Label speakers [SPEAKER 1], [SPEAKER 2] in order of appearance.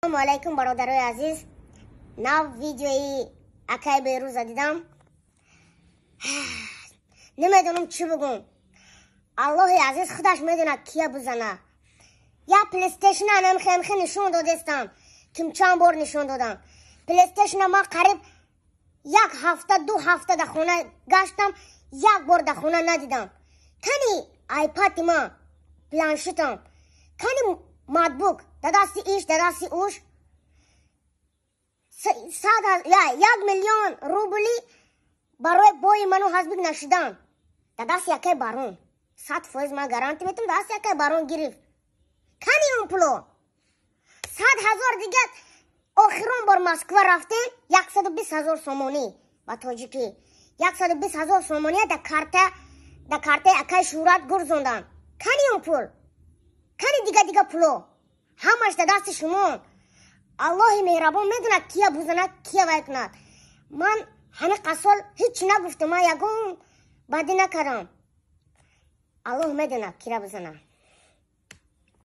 [SPEAKER 1] Ассалому алайкум, бародарои азиз. Нав видеои акай Беруза дидам. Намедонам, чӣ бигӯм. Аллоҳи азиз худаш медонад, кия бизана. Я Плейстейшн анамхемхе нишон додестам. Ким чанд бор нишон додам. Плейстейшна ма қариб як ҳафта, 2 ҳафта дар хона гаштам, як бор дар хона надидам. Кани айпади ма, планшетам, кани макбук? Дар дасти иш, дар дасти уш. 1 миллион рубли барои бои ману ҳазбик нашидан дар дасти якай барон, 100% ман гарантӣ метам, дасти якай барон гирифт. Кани он пуло? 100 000 дига. Охирон бор Москва рафтем, 120 000 сомонӣ, ба тоҷикӣ 120 000 сомония дар картаи акаи Шӯҳрат гурзондан. Кани он пул? Кани дига дига пуло? Ҳамаш дар дасти шумо. Аллоҳи меҳрабон медонад, кия бузанад, кия вай кунад. Ман ҳамин қасол ҳеҷ нагуфтам, ман ягон бадӣ накардам. Аллоҳ медонад, кира бизанад.